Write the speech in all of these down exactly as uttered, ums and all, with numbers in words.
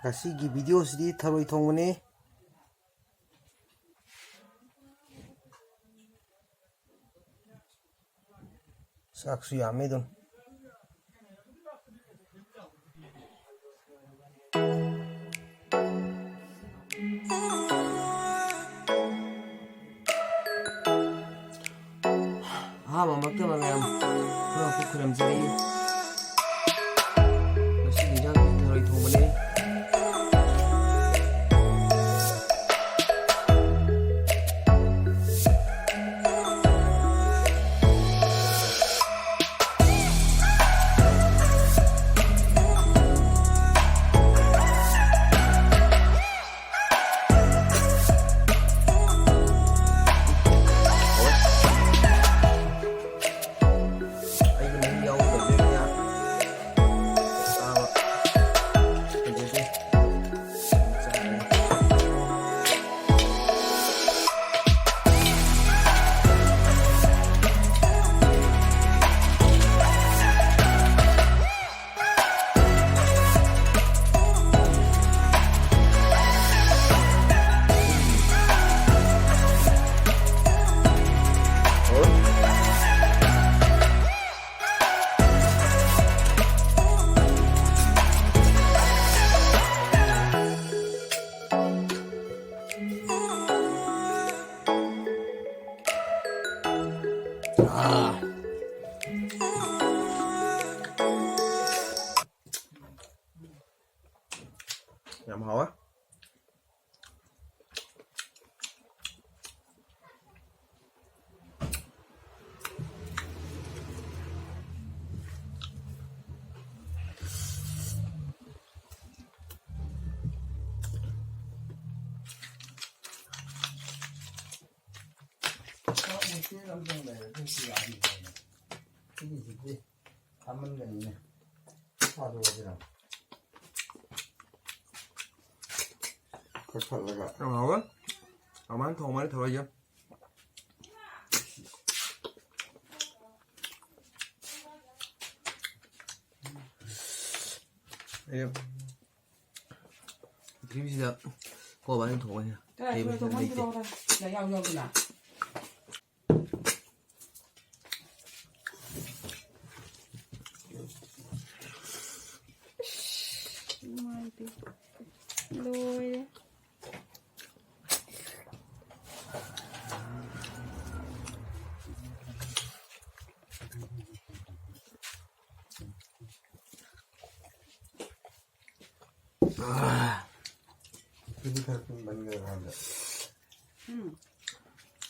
ꯉꯁꯤꯒꯤ ꯚꯤꯗꯤꯑꯣꯁꯤꯗꯤ ꯊꯔꯣꯏ ꯊꯣꯡꯕꯅꯤ꯫ ꯆꯥꯛꯁꯨ ꯌꯥꯝꯃꯤ ꯑꯗꯨꯝ꯫ ꯑꯍꯥꯟꯕꯃꯛꯇꯗ ꯃꯌꯥꯝ ꯈꯨꯔꯨꯝꯖꯔꯤ꯫ ꯉꯁꯤꯒꯤ ꯏꯟꯖꯥꯡꯁꯤ ꯊꯔꯣꯏ ꯊꯣꯡꯕꯅꯤ꯫ ꯑꯩꯗꯤ ꯃꯍꯤ ꯌꯥꯎꯗꯕꯅꯤꯅ ꯆꯥꯕ ꯍꯩꯅꯗꯦ꯫ ꯌꯥꯝ ꯍꯥꯎꯋꯦ꯫ ꯆꯥꯃꯟꯒꯅꯤꯅꯦ꯫ ꯊꯥꯗꯣꯛꯑꯁꯤꯔ? ꯀꯛꯊꯠꯂꯒ꯫ ꯌꯥꯝ ꯍꯥꯎꯋꯦ꯫ ꯀꯃꯥꯏꯅ ꯊꯣꯡꯕꯅꯣ ꯊꯔꯣꯏꯁꯦ? ꯑꯩ ꯌꯨꯝꯁꯤꯗ ꯀꯣ ꯕꯥꯅ ꯊꯣꯡꯕꯅꯤꯅ ꯀꯅꯥ ꯍꯩꯕ ꯊꯣꯡꯕ ꯂꯩꯇꯦ꯫ ꯄꯤꯔꯛꯑꯣꯔꯥ? ꯁꯤꯗ ꯌꯥꯎ ꯌꯥꯎꯗꯅ꯫ ꯅꯨꯡꯉꯥꯏꯇꯦ꯫ ꯂꯣꯏꯔꯦ꯫ ꯎꯝ꯫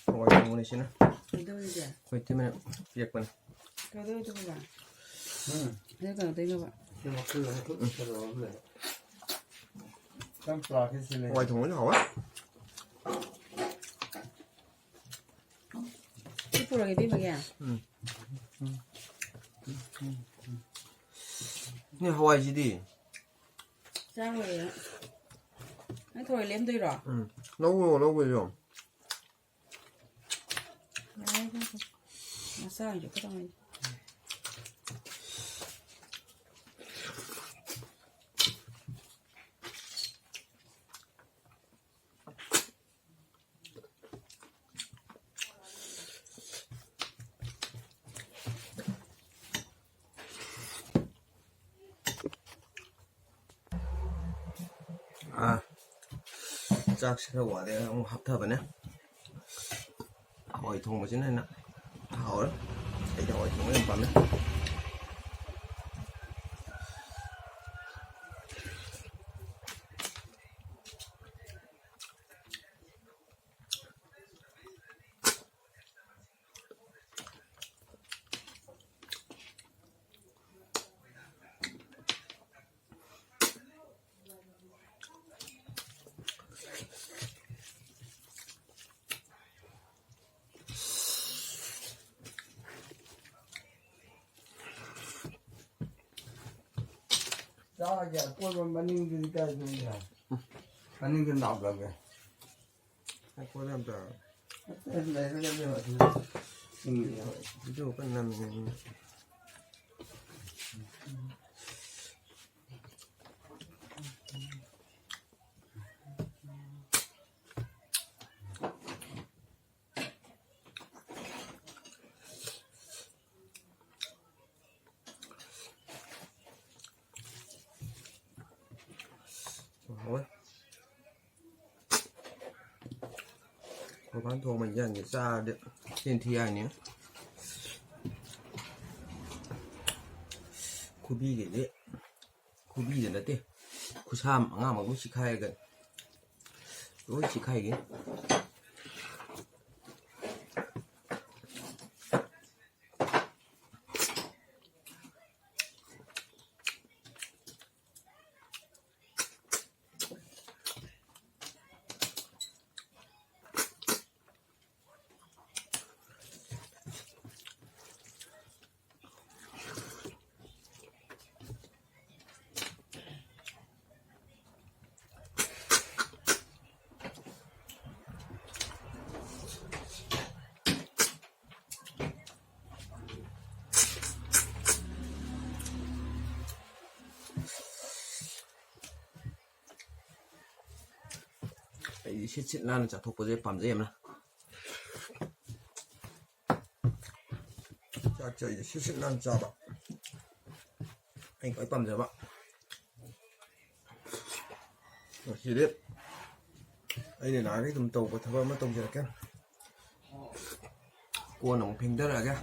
ꯍꯋꯥꯏ ꯊꯣꯡꯕꯅꯤ ꯁꯤꯅ꯫ ꯀꯩꯗꯧꯔꯤꯒꯦ? ꯑꯩꯈꯣꯏ ꯏꯇꯩꯃꯅ ꯄꯤꯔꯛꯄꯅꯤ꯫ ꯀꯩꯗꯧꯔꯤꯗꯣ ꯍꯧꯖꯤꯛ? ꯎꯝ꯫ ꯅꯪ ꯀꯩꯅꯣ ꯇꯧꯅꯕ? ꯁꯤ ꯃꯈꯜ ꯑꯃ ꯈꯨꯠ ꯀꯩꯅꯣ ꯑꯃ ꯂꯩ꯫ ꯌꯥꯝ ꯆꯥꯈꯤ ꯁꯤꯅꯦ꯫ ꯍꯋꯥꯏ ꯊꯣꯡꯕꯅ ꯍꯥꯎꯋꯦ꯫ ꯁꯤ ꯄꯨꯔꯒꯦ, ꯏꯕꯦꯝꯃꯒꯤ꯫ ꯎꯝ꯫ ꯅꯣꯏ ꯍꯋꯥꯏꯁꯤꯗꯤ? ꯆꯥꯔꯣꯏꯌꯦ꯫ ꯅꯪ ꯊꯔꯣꯏ ꯂꯦꯝꯗꯣꯏꯔꯣ? ꯎꯝ꯫ ꯂꯧꯔꯣ, ꯂꯧꯕꯩꯗꯣ꯫ ꯌꯥꯔꯦ, ꯌꯥꯔꯦ꯫ ꯃꯆꯥ ꯑꯣꯏꯅ ꯆꯠꯀꯗꯧꯅꯤ꯫ ꯑꯥ, ꯆꯥꯛꯁꯦ ꯈꯔ ꯋꯥꯠꯂꯦ, ꯑꯃꯨꯛ ꯍꯥꯞꯊꯕꯅꯦ꯫ ꯍꯋꯥꯏ ꯊꯣꯡꯕꯁꯤꯅ ꯍꯦꯟꯅ ꯍꯥꯎꯔꯦ꯫ ꯑꯩꯗꯤ ꯍꯋꯥꯏ ꯊꯣꯡꯕ ꯌꯥꯝ ꯄꯥꯝꯃꯦ꯫ ꯆꯥꯒꯦ ꯑꯀꯣꯏꯕ ꯃꯅꯤꯡꯗꯨꯗꯤ ꯀꯥꯏꯗꯅꯣ? ꯃꯅꯤꯡꯗ ꯅꯥꯞꯂꯒꯦ꯫ ꯑꯀꯣꯏꯕ ꯌꯥꯝ ꯆꯥꯎꯔꯦ꯫ ꯂꯩꯔꯒꯗꯤ ꯑꯗꯨ ꯏꯪꯉꯤꯗ꯫ ꯚꯤꯗꯤꯑꯣ ꯀꯟꯅ ꯅꯝꯃꯤꯅꯦ꯫ ꯍꯥꯎꯋꯦ꯫ ꯃꯄꯥꯟ ꯊꯣꯡꯕ ꯏꯟꯖꯥꯡꯁꯦ ꯆꯥꯔꯗꯤ ꯆꯤꯟ ꯊꯤ ꯍꯥꯏꯅꯤ꯫ ꯈꯨꯕꯤꯒꯤꯗꯤ, ꯈꯨꯕꯤꯗ ꯅꯠꯇꯦ, ꯈꯨꯁꯥꯝ ꯑꯉꯥꯡꯕꯕꯨ ꯆꯤꯈꯥꯏꯔꯒ ꯂꯣꯏ ꯆꯤꯈꯥꯏꯒꯦ꯫ ꯑꯩꯗꯤ ꯁꯤꯠ ꯁꯤꯠ ꯅꯥꯟꯅ ꯆꯥꯊꯣꯛꯄꯁꯦ ꯄꯥꯝꯖꯩ ꯌꯥꯝꯅ꯫ ꯆꯥꯛꯁꯦ ꯑꯩꯗꯤ ꯁꯤꯠ ꯁꯤꯠ ꯅꯥꯟꯅ ꯆꯥꯕ ꯑꯩ ꯈ꯭ꯋꯥꯏ ꯄꯥꯝꯖꯕ꯫ ꯉꯁꯤꯗꯤ ꯑꯩꯅ ꯅꯍꯥꯟꯒꯩ ꯑꯗꯨꯝ ꯇꯧꯕ ꯊꯕꯛ ꯑꯃ ꯇꯧꯖꯔꯛꯀꯦ꯫ ꯀꯣꯟ ꯑꯃꯨꯛ ꯐꯦꯡꯊꯔꯛꯑꯒꯦ꯫